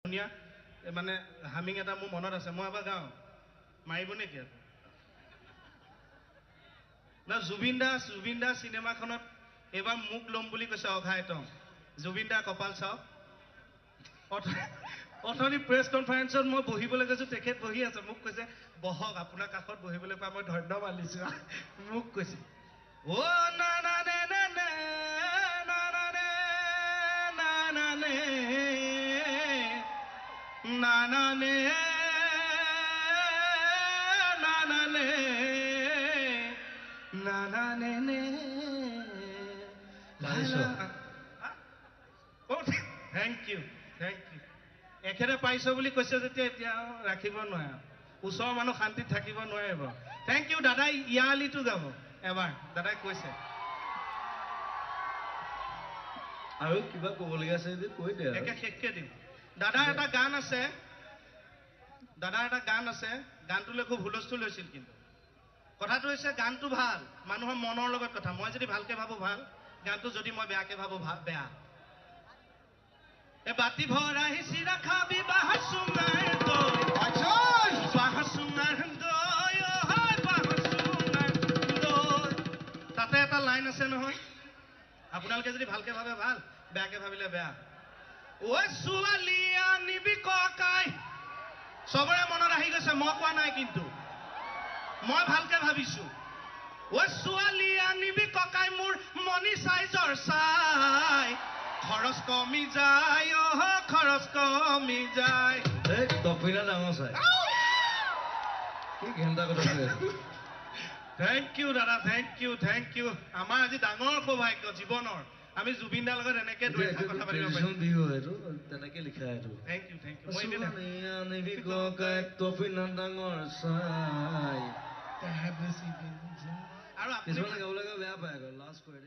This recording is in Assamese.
ধুনীয়া মানে হামিং এটা মোৰ মনত আছে, মই এবাৰ গাওঁ, মাৰিব নেকি আকৌ? না, জুবিন দা চিনেমাখনত এইবাৰ মোক ল'ম বুলি কৈছে অঘাইতং। জুবিন দা কপাল চাওক। অথনি প্ৰেছ কনফাৰেন্সত মই বহিবলৈ গৈছো, তেখেত বহি আছে, মোক কৈছে বহক, আপোনাৰ কাষত বহিবলৈ পাই মই ধন্য মানিছো, মোক কৈছে। অ না না নে নে নে না না নে না না নে না না নে না না নে না না নে নে। Thank U, thank U. এখেতে পাৰিছ বুলি কৈছে যেতিয়া এতিয়া ৰাখিব নোৱাৰে, ওচৰৰ মানুহ শান্তিত থাকিব নোৱাৰিব। Thank U. দাদাই ইয়ালিটো গাব এবাৰ, দাদাই কৈছে। আৰু কিবা ক'বলগীয়া আছে যদি কৈ দে। একে শেষকে দিম। দাদাৰ এটা গান আছে, দাদাৰ এটা গান আছে, গানটোলৈ খুব হুলস্থুল হৈছিল, কিন্তু কথাটো হৈছে গানটো ভাল, মানুহৰ মনৰ লগত কথা। মই যদি ভালকে ভাবো ভাল গানটো, যদি মই বেয়াকে ভাবো বেয়া। এ বাতি ভৰাই চিৰা খাবি বাঁহ চুঙাৰ দৈ, বাঁহ চুঙাৰ দৈ, বাঁহ চুঙাৰ দৈ। তাতে এটা লাইন আছে নহয়, আপোনালোকে যদি ভালকে ভাবে ভাল, বেয়াকে ভাবিলে বেয়া। ঐ ছোৱালী আনিবি ককাই, চবৰে মনত আহি গৈছে, মই কোৱা নাই কিন্তু মই ভালকে ভাবিছো। ঐ ছোৱালী আনিবি ককাই মোৰ মনি চাইজৰ চাই, খৰচ কমি যায়, অ খৰচ কমি যায়। এই তপিনা ডাঙৰ চাই কি ঘেণ্টা কথা কৈ আছে। Thank U দাদা, thank U, thank U. আমাৰ আজি ডাঙৰ সৌভাগ্য জীৱনৰ, আমি জুবিন দাৰ লগত এনেকে দুই এষাৰ কথা পাতিব পাৰিম। বিহু এইটো তেনেকে লিখা এইটো। Thank U, thank U. মই এনেই আনিবি ককাই তপিনা ডাঙৰ চাই। আৰু কিছুমানে গাবলৈ বেয়া পায় আকৌ, লাজ কৰে।